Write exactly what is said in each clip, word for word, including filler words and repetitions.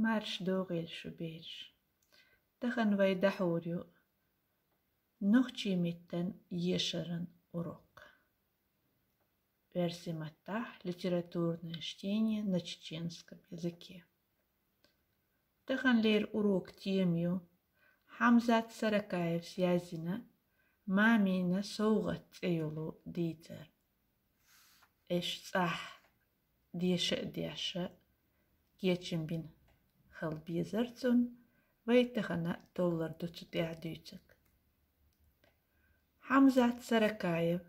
Марш догӀийла шу, бераш. Тахан вай дӀахьур ю нохчийн меттан ешаран урок. Оьрсийн маттахь литературное чтение на чеченском языке. Тахан лер урок тема ю Хьамзат Саракаевс язйина «Мамина совгӀат» цӀе йолу дийцар. Эш цӀахь деша а деш, кечам бина хила безара цунна, вай тахана толлур ду цу тӀехь дуьйцург. Хьамзат Саракаев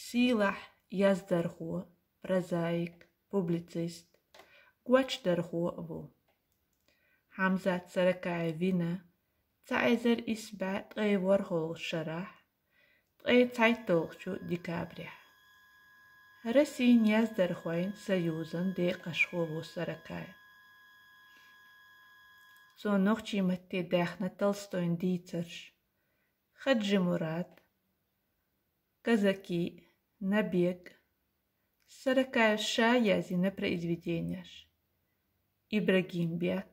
сийлахь яздархо, прозаик, публицист, гочдархо а ву. Хьамзат Саракаев вина цхьа эзар исс бӀе ткъе ворхӀалгӀачу шарахь, ткъе цхьайтталгӀачу декабрехь. Российн яздархойн союзан декъашхо ву Саракаев. Цо нохчийн матте даьхна Толстойн дийцарш: Хаджимурад, Казаки, Набег. Саракаевс ша язйина произведенеш: Ибрагимбек,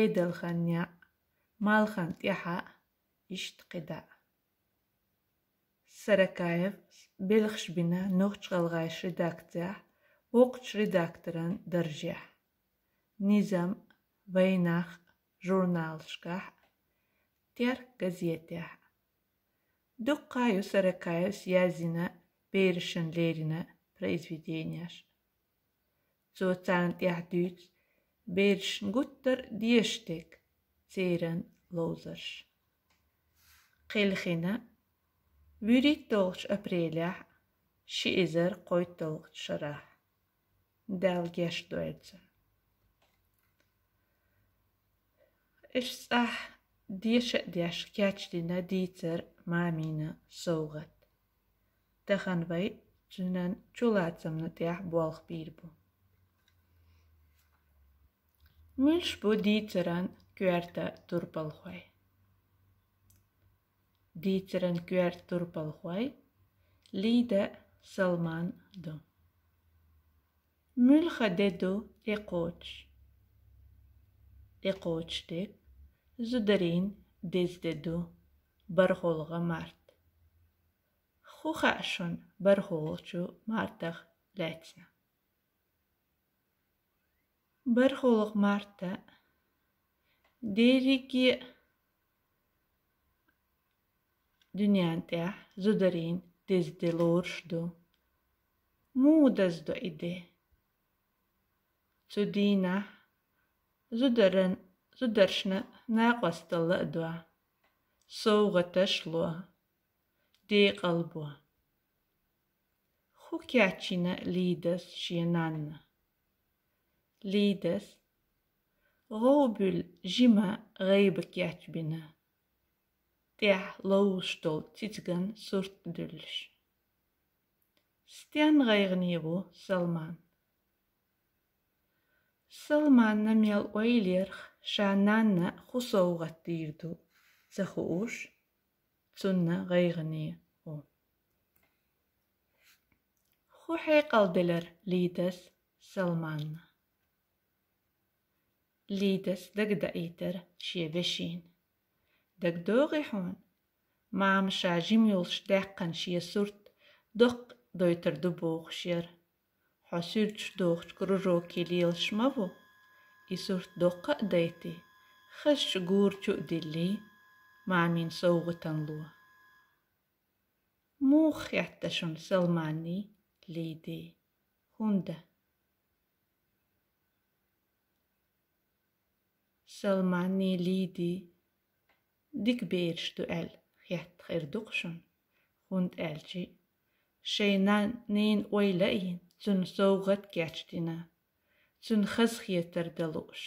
Эдалхан неӀ, Малхан тӀаьхьа, иштта кхидӀа. Саракаевс белхаш бина нохч-гӀалгӀайш редакцехь, воккхачу редакторан даржехь, «Низам», «Вайнах» журналашкахь, «Терк» газетехь. Дуккха ю Саракаевс язйина берашна леррина произведенеш. Цо царна тӀехь дуьйцу берашна гуттар а дезаш дерг, церан ловзарш. Кхелхина вуьрхӀитталгӀачу апрелехь, ши эзар кхойтталгӀачу шарахь. Дала гечдойла цунна. Эш цӀахь деша а деш кечдина дийцар «Мамина совгӀат». Тахан вай цуьнан чулацамна тӀехь болх бийр бу. Муьлш бу дийцаран коьрта турпалхой? Дийцаран коьрта турпалхой Лида, Салман ду. Муьлха де ду тӀекхочуш? ТӀекхочуш дерг зударийн деза де ду, бархӀалгӀа март. ХӀун хаьа шуна бархӀалгӀачу мартах лаьцна? БархӀалгӀа марта дерриге а дуьнен тӀехь зударийн деза де лоруш ду. Муха дазадо и де? Цу дийнахь зударан, зударшна накъосталла а до, совгӀаташ а ло, декъал а бо. ХӀун кечйина Лидас шен нанна? Лидас гӀовбуьлла жима гӀайба кечбина, тӀехь ловзуш долу цициган сурт а дуьллуш. Стенна гӀайгӀане ву Салман? Салманна мел ойла ярх, ша нанна хӀун совгӀат дийр ду ца хууш, цунна гӀайгӀане ву. ХӀун хьекъал делира Лидас Салманна? Лидас дагадаийтира шен вешина. ДагадогӀий хьуна, мама ша жима йолуш даьккхина шен сурт доккха дойтур ду бохуш яра. Хьо суьрташ дохучу кружоке лелаш ма ву, и сурт доккха а дайтий, хазачу гура чу а диллий, мамин совгӀатана ло. Муха хетта шуна Салманний Лидий? ХӀунда? Салманний Лидий дика бераш ду аьлла хетта хир ду-кх шуна, хӀунда аьлча шайн нанна ойла а йина, цунна совгӀат а кечдина, цунна хазахетар дан лууш.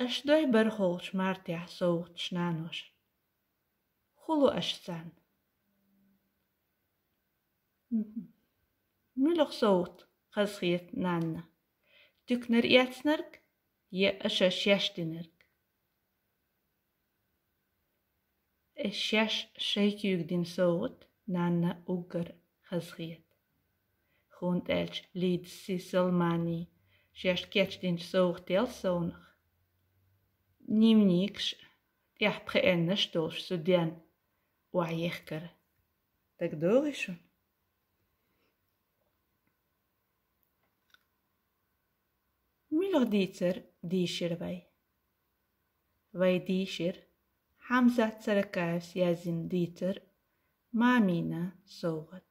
Аша дой бархӀалгӀачу мартехь совгӀаташ наношна? ХӀун ло аша царна? Мгм. Муьлха совгӀат хазахета нанна? Туьканара эцнарг я аша шаьш динарг? Эш шаьш шайн куьйга дина совгӀат нанна уггар хазахета. ХӀунда аьлча Лидас Салманний Шоашта кечдинчу совгӀатал совнах. Дневникаш, тӀехь пхиъаннаш долуш цу ден охьаехкар. ДагадогӀий шуна? Муьлха дийцар дийшира вай? Вай дийшира Хьамзат Саракаевс яздина дийцар «Мамина совгӀат».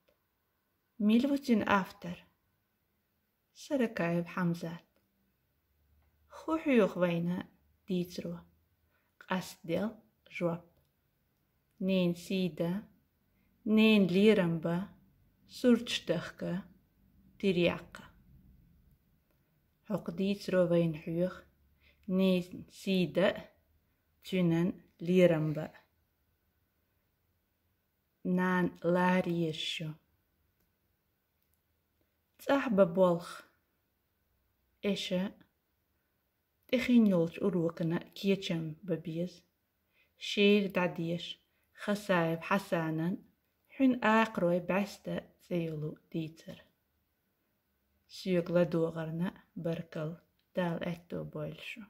Мила ву цуьнан автор? Саракаев Хьамзат. Ху хьоьху вайна дийцаро? Къастделла жоп. Ненан сий дан, ненан лерам бан, сурташ дахка, тира яккха. ХӀокху дийцаро вайна хьоьху ненан сий дан а, цуьнан лерам бан а. Нана лара езаш ю. ЦӀахь бан болх. Эша тӀехь йолчу урокана кечам бан беза. Шера дӀадеша Хасаев Хьасанан «Хьуьнан акхарой бӀаьста» цӀе йолу дийцар. Соьга ладогӀарна баркалла, Дала аьтто бойла шу.